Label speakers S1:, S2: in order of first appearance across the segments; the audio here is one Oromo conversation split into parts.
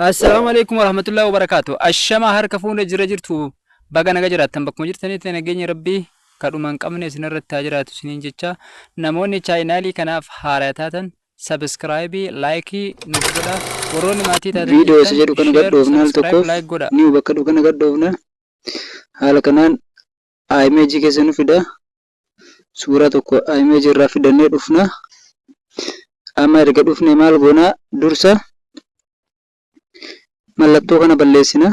S1: Assalaamu alaikum warahmatullahi wabarakaatu. Ashama harka fuune jira jirtu, baga naga jiraattan. Bakkuma jirtanitti nageenya Rabbii kadhuma hin qabne isinirratti haa jiraatu isiniin jecha, namoonni channelii kanaaf haaraa taatan subscribe, like nuuf godha. Warroonni maatii taatan
S2: Viidiyoo isa jedhu kana
S1: share,
S2: gadhoofna al
S1: subscribe,
S2: tokkoof
S1: like godha.
S2: New bakka dhufu kana gadhoofna. Haala kanaan image keessa nu fida. Suuraa tokko image irraa fidannee dhufna. Amma erga dhufne maal goona? Dursa mallattoo kana balleessina.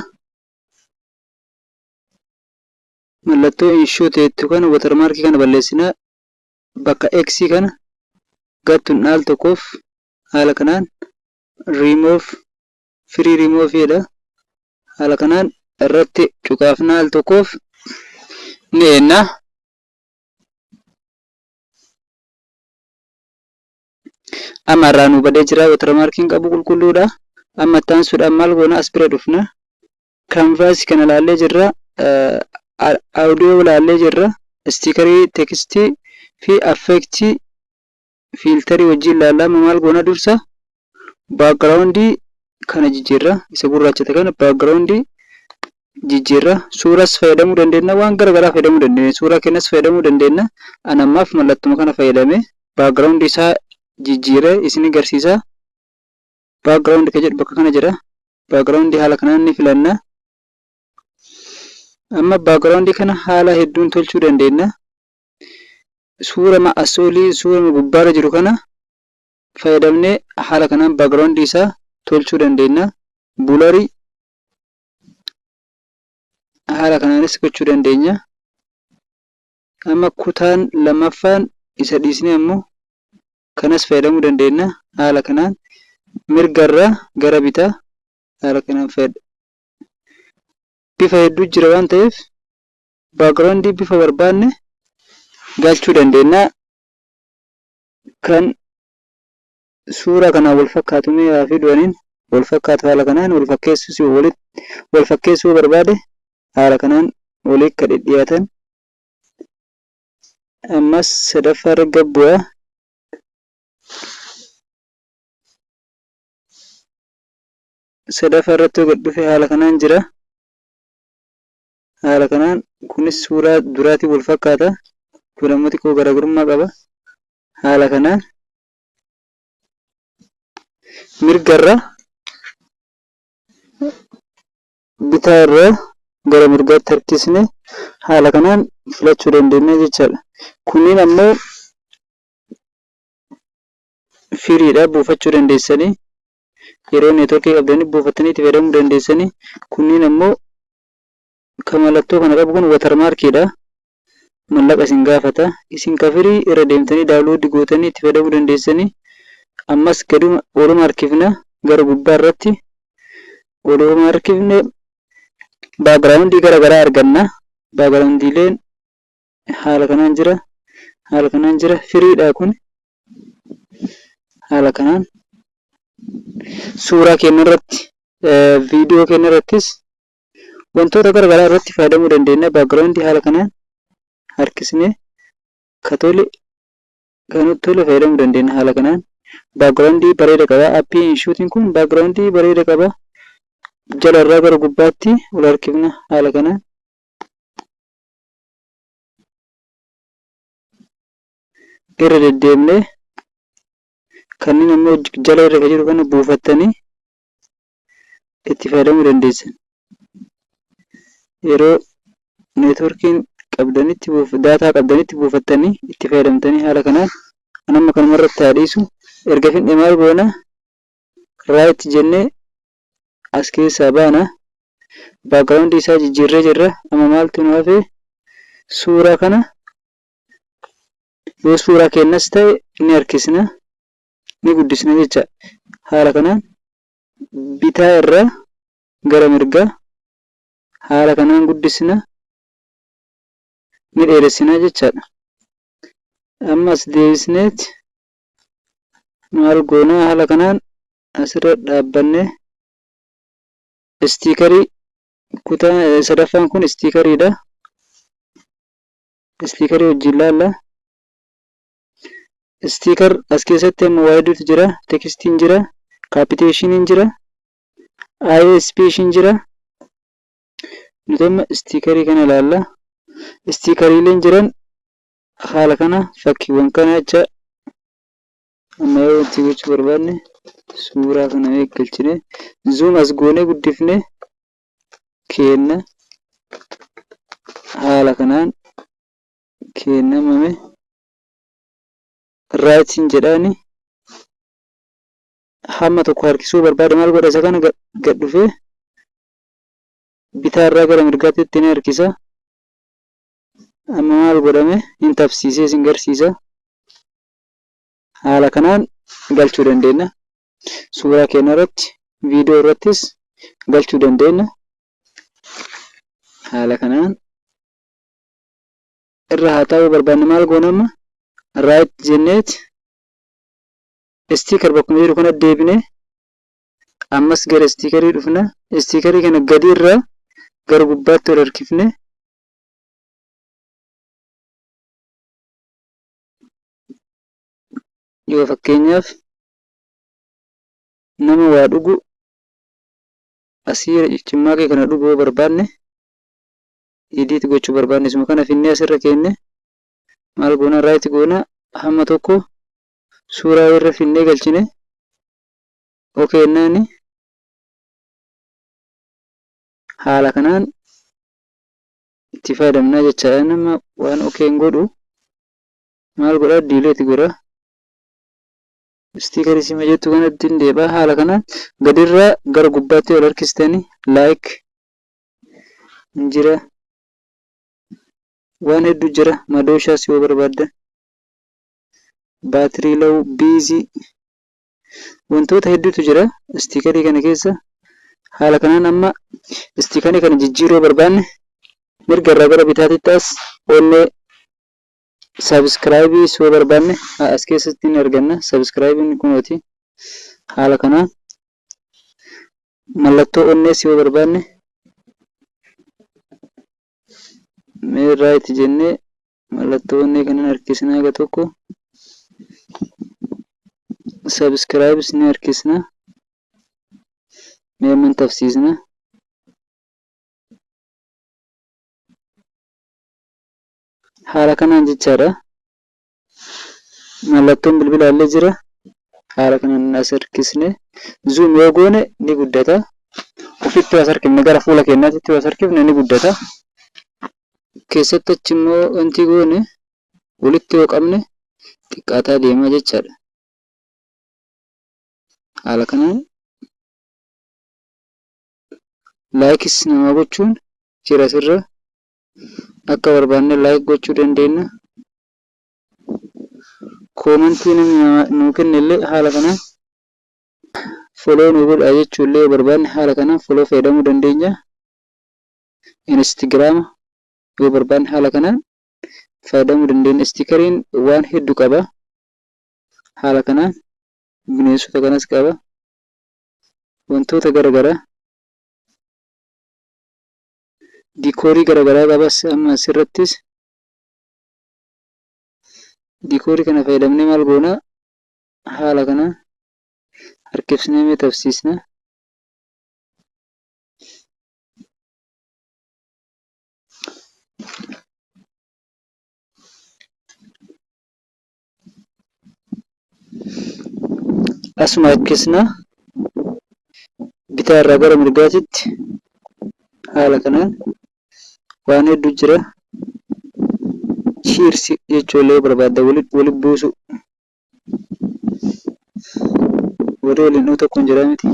S2: Mallattoo InShot jettu kana, watermarkii kana balleessina. Bakka X kana gattuun al tokkoof haala kanaan remove, free remove jedha. Haala kanaan irratti cuqaafna, al tokkoof ni eenna. Amma irraa nu badee jira, watermarkiin qabu, qulqulluudha. Amma itti aansuudhaan maal goona? As bira dhufna. Canvas kana laallee jirra. Audio laallee jirra. Stickerii, textii fi effectii, filterii wajjin laallaa. Amma maal goona? Dursa backgroundii kana jijjiirra. Isa gurraachate kana backgroundii jijjiirra. Suuras fayyadamuu dandeenya, waan gara garaa fayyadamuu dandeenya, suuraa keenyas fayyadamuu dandeenya. An ammaaf mallattuma kana fayyadame background isaa jijjiire isin agarsiisa. Background ka jedhu bakka kana jira. Background haala kanaan ni filanna. Amma background kana haala hedduun tolchuu dandeenya. Suura as olii, suura gubbaarra jiru kana fayyadamnee haala kanaan background isaa tolchuu dandeenya. Blurii haala kanaanis gochuu dandeenya. Amma kutaan lammaffaan isa dhiisnee ammoo kanas fayyadamuu dandeenya. Haala kanaan mirgarraa gara bitaa haala kanaan fayyada. Bifa hedduu jira waan ta'eef backgroundii bifa barbaanne galchuu dandeenya. Kan suuraa kanaan wal fakkaatu mee haa fiduaniin wal fakkaatu. Haala kanaan wal fakkeessuu, walitti wal fakkeessuu barbaade, haala kanaan walii akka dhidhiyaatan. Ammas sadaffaa irra gad bu'a. Sadaffaa irratti yoo gad dhufe haala kanaan jira. Haala kanaan kunis suuraa duraatiin wal fakkaata. Kun ammoo xiqqoo garaagarummaa qaba. Haala kanaan mirgarra, bitaa irraa gara mirgaatti harkisne haala kanaan filachuu dandeenya jechaadha. Kunniin ammoo freedha, buufachuu dandeessanii, yeroo networkii qabdanii buufattanii itti fayyadamuu dandeessanii. Kunniin ammoo kan mallattoo kana qabu kun watermarkiidha. Mallaqa isin gaafata. Isin ka free irra deemtanii download gootanii itti fayyadamuu dandeessanii. Ammas gaduma oluma harkifna, gara gubbaa irratti oluma harkifne backgroundii gara garaa arganna. Backgroundiileen haala kanaan jira. Haala kanaan jira. Freedha kun. Haala kanaan suuraa keenya irratti, viidiyoo keenya irrattis, wantoota gara garaa irratti fayyadamuu dandeenya. Backgroundii haala kanaan harkisnee ka tole, kan nutti tole fayyadamuu dandeenya. Haala kanaan backgroundii bareeda qaba. Appii InShotiin kun backgroundii bareeda qaba. Jala irraa gara gubbaatti ol harkifna haala kanaan. Irra deddeemnee kanneen ammoo jala irra kan jiru kana buufattanii itti fayyadamuu dandeessan. Yeroo networkiin qabdanitti, data qabdanitti buufattanii itti fayyadamtanii. Haala kanaan an amma kanuma irratti haa dhiisu. Erga finne maal goona? Right jennee as keessaa baana. Background isaa jijjiirree jirra. Amma maaltu nu hafe? Suuraa kana yoo suuraa keenyas ta'e ni harkisna, ni guddisna jecha. Haala kanaan bitaa irraa gara mirgaa haala kanaan guddisna, ni dheeressina jechaadha. Ammas deebisneet maal goona? Haala kanaan asirra dhaabbannee stickerii, kutaa sadaffaan kun stickeriidha. Stickerii wajjin laalla. Sticker as keessatti amma waa hedduutu jira. Textiin jira. Captioniin jira. ISP ishiin jira. Nuti amma stickerii kana ilaalla. Stickeriileen jiran haala kana, fakkiiwwan kana jecha. Amma yoo wanti gochuu barbaanne, suuraa kana eeggalchine, zoom as goonee guddifne kenna. Haala kanaan kennamame rightiin jedhaani. Hamma tokko harkisuu barbaade maal godha? Isa kana gad dhufee bitaarraa gara mirgaatti ni harkisa. Amma maal godhame hin tabsiisee isin garsiisa. Haala kanaan galchuu dandeenya. Suuraa keenya irratti, viidiyoo irrattis galchuu dandeenya. Haala kanaan irra haa taa'uu barbaanne maal goona? Amma right jenneet sticker bakkuma jiru kana deebine, ammas gara stickerii dhufna. Stickerii kana gadi irraa gara gubbaatti ol harkifne. Yoo fakkeenyaaf nama waa dhugu, asii cimmaaqee kana dhuguu yoo barbaanne, edit gochuu barbaanne, isuma kana finnee asirra keenne maal goona? Right goona. Hamma tokko suuraa irra finnee galchine, okay jennaani. Haala kanaan itti fayyadamnaa jechaadha. Nama waan okay hin godhu maal godha? Delete godha. Stickerii sima jettu kanatti hin deebi'a. Haala kanaan gadirraa gara gubbaatti ol harkistanii like hin jira, waan hedduu jira. Madooshaas yoo barbaaddan, battery low, busy, wantoota hedduutu jira stickerii kana keessa. Haala kanaan amma stickerii kana jijjiiruu barbaanne, mirga irraa gara bitaatitti as onnee, subscribeii yoo barbaanne as keessatti ni arganna. Subscribeiin kunooti. Haala kanaan mallattoo onnees yoo barbaanne, mee right jennee mallattoo onnee kanan harkisnaa haga tokko, subscribes ni harkisna. Mee amman tafsiisna. Haala kanaan jechaadha. Mallattoon bilbilaa illee jira. Haala kanaan as harkisne zoom yoo goone ni guddata. Ofitti as harkifne, gara fuula keenyaatti as harkifne ni guddata. Keessatti achi immoo wanti goone walitti yoo qabne xiqqaataa deemaa jechaadha. Haala kanaan likeis namaa gochuun jira asirra. Akka barbaanne like gochuu dandeenya. Commentii namni nuu kenne illee haala kanaan follow nuu godhaa jechuu illee yoo barbaanne, haala kanaan follow fayyadamuu dandeenya. Instagrama yoo barbaanne haala kanaan fayyadamuu dandeenya. Stickeriin waan hedduu qaba. Haala kanaan bineensota kanas qaba. Wantoota gara garaa, decorii gara garaa qabas. Amma asirrattis decorii kana fayyadamnee maal goona? Haala kanaan harkifnee mee tabsiisna. Asuma harkisna bitaa irraa gara mirgaatitti. Haala kanaan waan hedduu jira. Cheers jechuu illee yoo barbaadda, walitti buusu, warri waliin dhuu tokko hin jira miti,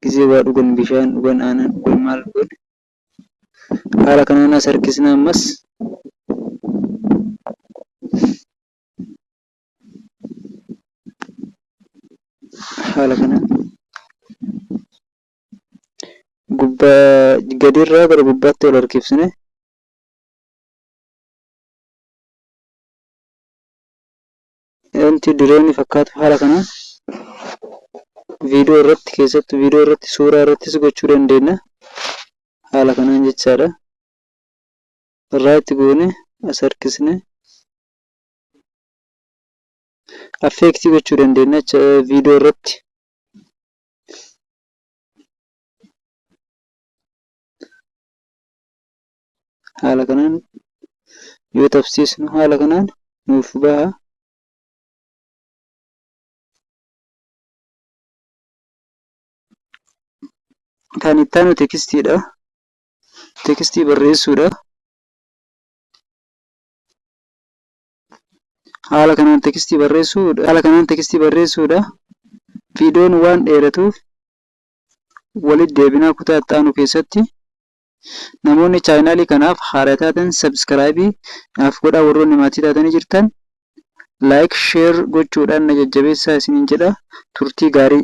S2: gizee waa dhugan, bishaan dhugan, aannan dhugan, maal dhugan. Haala kanaan as harkisna. Ammas haala kanaan gubbaa gadirraa gara gubbaatti ol harkifsine. Wanti droneii fakkaatu haala kanaan viidiyoo irratti, keessattuu viidiyoo irratti, suuraa irrattis gochuu dandeenya. Haala kanaan jechaadha. Right goone as harkisne effectii gochuu dandeenya viidiyoo irratti. Haala kanaan yoo tabsiisnu haala kanaan nuuf baha. Kan itti aanu textiidha. Textii barreessuudha. Haala kanaan textii barreessuudha. Haala kanaan textii barreessuudha. Viidiyoon waan dheeratuuf walitti deebinaa kutaa itti aanu keessatti. Namoonni chaanaalii kanaaf haaraa taatan subscribe naaf godhaa, warroonni maatii taatanii jirtan like, share gochuudhaan na jajjabeessaa isiniin jedha. Turtii gaarii.